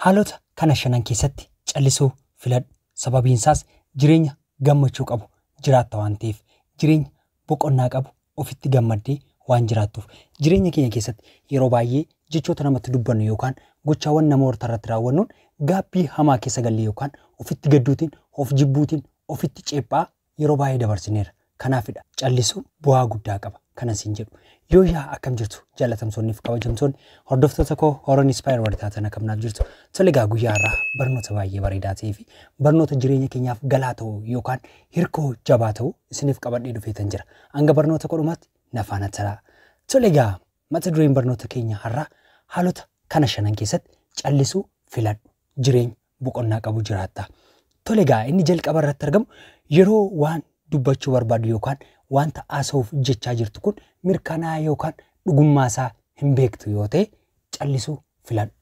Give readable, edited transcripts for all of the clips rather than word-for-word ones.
Haalota kana shanan keessatti callisuu filadhu. Sababiin isaas jireenya gammachuu qabu jiraatta waan ta'eef, jireenya boqonnaa qabu ofitti gammaddee waan jiraattuuf. Jireenya keenya keessatti yeroo baay'ee jechoota namatti dubbannu yookaan gochaawwan namoota irratti raawwannuun gaabbii hamaa keessa galle yookaan ofitti gadduutiin, of jibbuutiin, ofitti ceephaa yeroo baay'ee dabarsineera. Kanaafidha callisuun bu'aa guddaa qaba kanan siin jedhu. Yoo yaa akkam jirtu jaalatamtoonni fi kabajamtoonni hordoftoota koo Horoon Inspire warri taatan akkam naaf jirtu. Tole egaa guyyaa har'aa barnoota baay'ee bareedaa ta'ee fi barnoota jireenya keenyaaf galaa ta'u yookaan hirkoo jabaa ta'u isiniif qabadhee dhufeetan jira. Hanga barnoota kodhumaatti na faana taraa. Tole egaa mata dureen barnoota keenya har'aa haalota kana shanan keessatti callisuu filadhu, jireenya boqonnaa qabu jiraatta. Tole egaa inni jalqaba irratti argamu yeroo waan dubbachuu barbaadu yookaan wanta haasa'uuf jechaa jirtu kun mirkanaa yookaan dhugummaa isaa hin beektu yoo ta'e callisuu filadhu.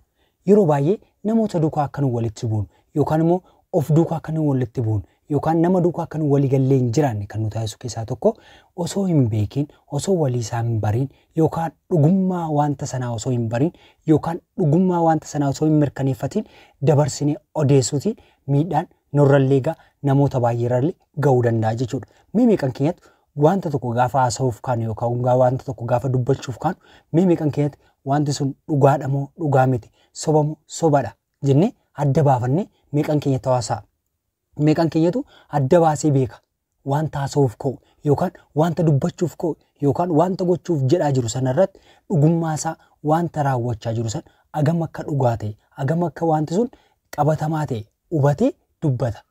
Yeroo baay'ee namoota duukaa akka nu walitti buunu yookaan immoo of duukaa akka nu walitti buunu yookaan nama duukaa akka nu walii gallee hin jiraanne kan nu taasisu keessaa tokko osoo hin beekin, osoo walii isaa hin bariin yookaan dhugummaa wanta sanaa osoo hin bariin yookaan dhugummaa wanta sanaa osoo hin mirkaneeffatiin dabarsinee odeessuutiin miidhaan nurrallee ga'a, namoota baay'eerrallee ga'uu danda'a jechuudha. Mee meeqan keenyatti wanta tokko gaafa haasa'uuf kaanu yookaan wanta tokko gaafa dubbachuuf kaanu mee meeqan keenyatti wanti sun dhugaadha moo dhugaa miti, soba moo sobadha jennee adda baafannee meeqan keenyatti haasa'a. Meeqan keenyatu adda baasee beeka wanta haasa'uuf ka'u yookaan wanta dubbachuuf ka'u yookaan wanta gochuuf jedhaa jiru sanarratti dhugummaa isaa wanta raawwachaa jiru san agam akka dhugaa ta'e, agam akka wanti sun qabatamaa ta'e hubatee dubbata.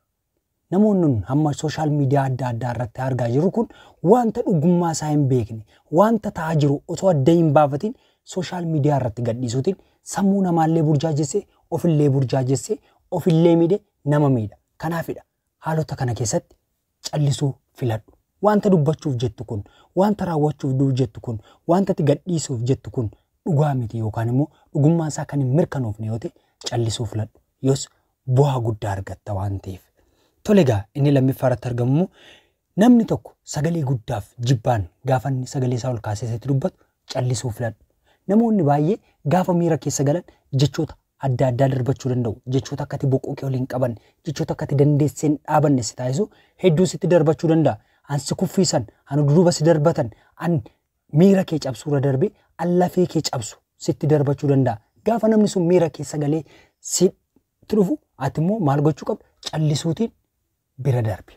Namoonni nun hamma sooshaal miidiyaa adda addaa irratti argaa jirru kun wanta dhugummaa isaa hin beekne, wanta ta'aa jiru osoo adda hin baafatin sooshaal miidiyaa irratti gadhiisuutiin sammuu namaallee burjaajessee, ofillee burjaajessee, ofillee miidhe nama miidha. Kanaafidha haalota kana keessatti callisuu filadhu. Wanta dubbachuuf jettu kun, wanta raawwachuuf jettu kun, wanta ati gadhiisuuf jettu kun dhugaa miti yookaan immoo dhugummaa isaa kan hin mirkanoofne yoo ta'e callisuu filadhu. Yoos bu'aa guddaa argatta waan ta'eef. Tole egaa inni lammaffaa irratti argamu immoo namni tokko sagalee guddaaf jibbaan gaafa inni sagalee isaa ol kaasee isatti dubbatu callisuu filadhu. Namoonni baay'ee gaafa miira keessa galan jechoota adda addaa darbachuu danda'u. Jechoota akkati boqoo kee waliin qaban, jechoota akkati dandeessee hin dhaabanne si taasisu hedduu sitti darbachuu danda'a. An si kuffisan, an duuba si darbatan, an miira kee cabsuurra darbee an lafee kee cabsu sitti darbachuu danda'a. Gaafa namni sun miira keessa galee sitti dhufu ati immoo maal gochuu qabda? Callisuutiin bira darbi.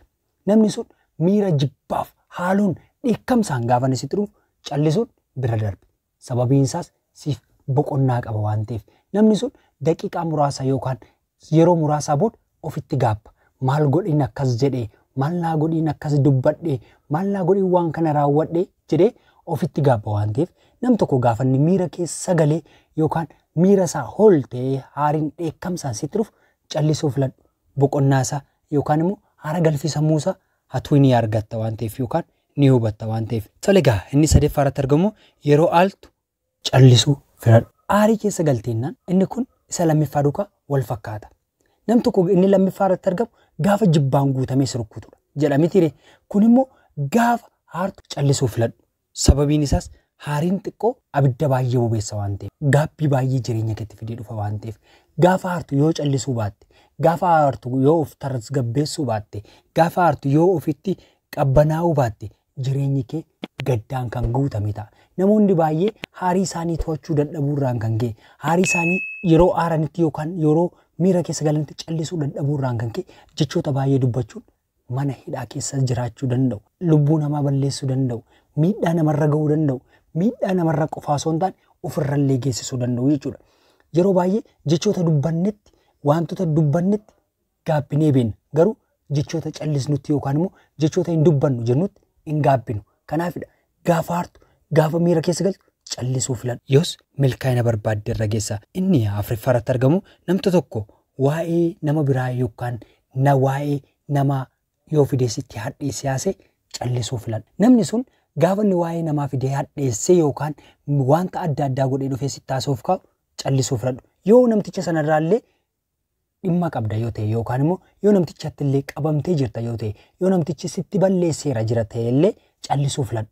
Namni sun miira jibbaaf haaloon dheekkamsaan gaafa inni sitti dhufu callisuun bira darbi. Sababiin isaas siif boqonnaa qaba waan ta'eef. Namni sun daqiiqaa muraasa yookaan yeroo muraasaa booda ofitti gaabba. Maal godhin akkas jedhee, maal naa godhin akkas dubbadhee, maal naa godhin waan kana raawwadhee jedhee ofitti gaabba waan ta'eef nam tokko gaafa inni miira keessa galee yookaan miira isaa hol ta'ee haariin dheekkamsaan sitti dhufu callisuu filadhu. Boqonnaa isaa yookaan immoo haara galfii sammuu isaa hatuu ni argatta waan ta'eef yookaan ni hubatta waan ta'eef. Tole egaa inni sadaffaa irratti argamu yeroo aaltu callisuu filadhu. Aarii keessa galteennaan inni kun isa lammiffaa duukaa wal fakkaata. Nam tokko inni lammiffaa irratti argamu gaafa jibbaan guutamee si rukkutudha jedha mitiire. Kun immoo gaafa aartu callisuu filadhu. Sababiin isaas haariin xiqqoo abidda baay'ee bobeessa waan ta'eef, gaabbii baay'ee jireenya keetti fidee dhufa waan ta'eef, gaafa aartu yoo callisuu baatte, gaafa aartu yoo of tasgabbeessuu baatte, gaafa aartu yoo ofitti qabbanaa'uu baatte jireenyi kee gaddaan kan guutame ta'a. Namoonni baay'ee haarii isaanii to'achuu dadhabuurraan kan ka'e, haarii isaanii yeroo aaranitti yookaan yeroo miira keessa galanitti callisuu dadhabuurraan kan ka'e jechoota baay'ee dubbachuun mana hidhaa keessa jiraachuu danda'u, lubbuu namaa balleessuu danda'u, miidhaa namarra ga'uu danda'u, miidhaa namarra qofaa osoo hin taane ofirrallee geessisuu danda'u jechuudha. Yeroo baay'ee jechoota dubbannetti, wantoota dubbannetti gaabbinee beekna. Garuu jechoota callisnutti yookaan immoo jechoota hin dubbannu jennutti hin gaabbinu. Kanaafidha gaafa aartu, gaafa miira keessa galtu callisuu filadhu. Yoos milkaa'ina barbaadde irra geessa. Inni afuraffaa irratti argamu namta tokko waa'ee nama biraa yookaan na waa'ee namaa yoo fidee sitti hadheessee haasa'e callisuu filadhu. Namni sun gaafa inni waa'ee namaa fidee hadheessee yookaan wanta adda addaa godhee dhufee sitti haasa'uuf ka'u callisuu filadhu. Yoo namticha sanarraallee dhimma qabda yoo ta'e yookaan immoo yoo namtichatti illee qabamtee jirta yoo ta'e, yoo namtichi sitti balleesseera jira ta'e illee callisuu filadhu.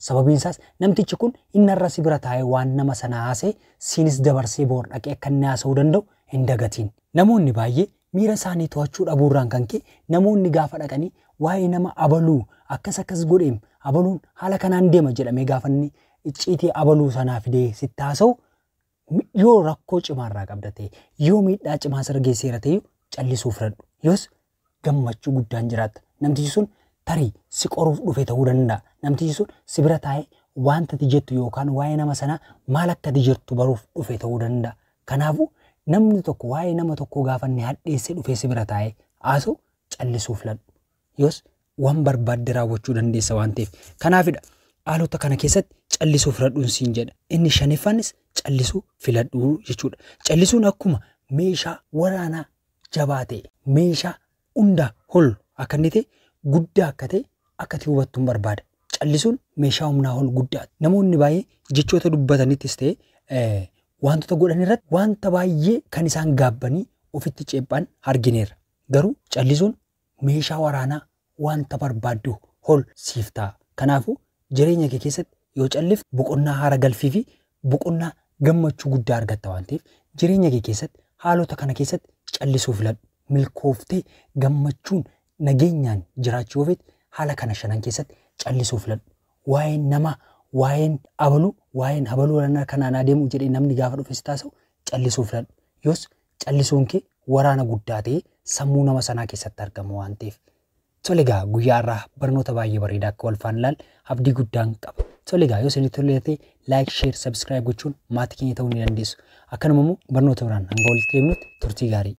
Sababiin isaas namtichi kun inni har'a si bira taa'ee waan nama sana haasa'e siinis dabarsee boor dhaqee akka inni haasa'uu danda'u hin dagatiin. Namoonni baay'ee miira isaanii to'achuu dhabuurraan kan ka'e namoonni gaafa dhaqanii waa'ee nama abaluu akkas akkas godheem abaluun haala kanaan deema jedhamee gaafa inni icciitii abaluu sanaa fidee sitti haasa'u yoo rakkoo cimaarraa qabda ta'e, yoo miidhaa cimaa sirra geesseera ta'e, callisuu filadhu. Yoos gammachuu guddaan jiraatta. Namtichi sun tarii si qoruuf dhufe ta'uu danda'a. Namtichi sun si bira taa'ee wanta ati jettu yookaan waa'ee nama sanaa maal akka ati jettu baruuf dhufe ta'uu danda'a. Kanaafuu namni tokko waa'ee nama tokkoo gaafa inni hadheessee dhufee si bira taa'ee haasa'u callisuu filadhu. Yoos waan barbaadde raawwachuu dandeessa waan ta'eef. Kanaafidha haalota kana keessatti callisuu filadhuun siin jedha. Inni shanaffaanis callisuu filadhuu jechuudha. Callisuun akkuma meeshaa waraanaa jabaa ta'e, meeshaa hundaa ol akka inni ta'e, guddaa akka ta'e akka ati hubattu hin barbaada. Callisuun meeshaa humnaa ol guddaadha. Namoonni baay'ee jechoota dubbatanittis ta'e wantoota godhan irratti wanta baay'ee kan isaan gaabbanii ofitti ceephaan argineerra. Garuu callisuun meeshaa waraanaa wanta barbaaddu ol siif ta'a. Kanaafuu jireenya kee keessatti yoo callifte boqonnaa haara galfii fi boqonnaa gammachuu guddaa argatta waan ta'eef, jireenya kee keessatti haalota kana keessatti callisuu filadhu. Milkooftee gammachuun nageenyaan jiraachuu yoo feete, haala kana shanan keessatti callisuu filadhu. Waa'een namaa, waa'een abaluu, waa'een abaluu kanaan adeemu jedhee namni gaafa dhufe si taasisu callisuu filadhu. Yoos callisuun kee waraana guddaa ta'ee sammuu nama sanaa keessatti argama waan ta'eef. Tole egaa, guyyaa har'aa barnoota baay'ee bareedaa akka wal faana ilaalle abdii guddaan qaba. Tole egaa, yoo isinitti tolee ta'e like, share, subscribe gochuun maatii keenya ta'uu ni dandeessu. Akkanuma immoo barnoota biraan hanga walitti deemnutti turtii gaarii.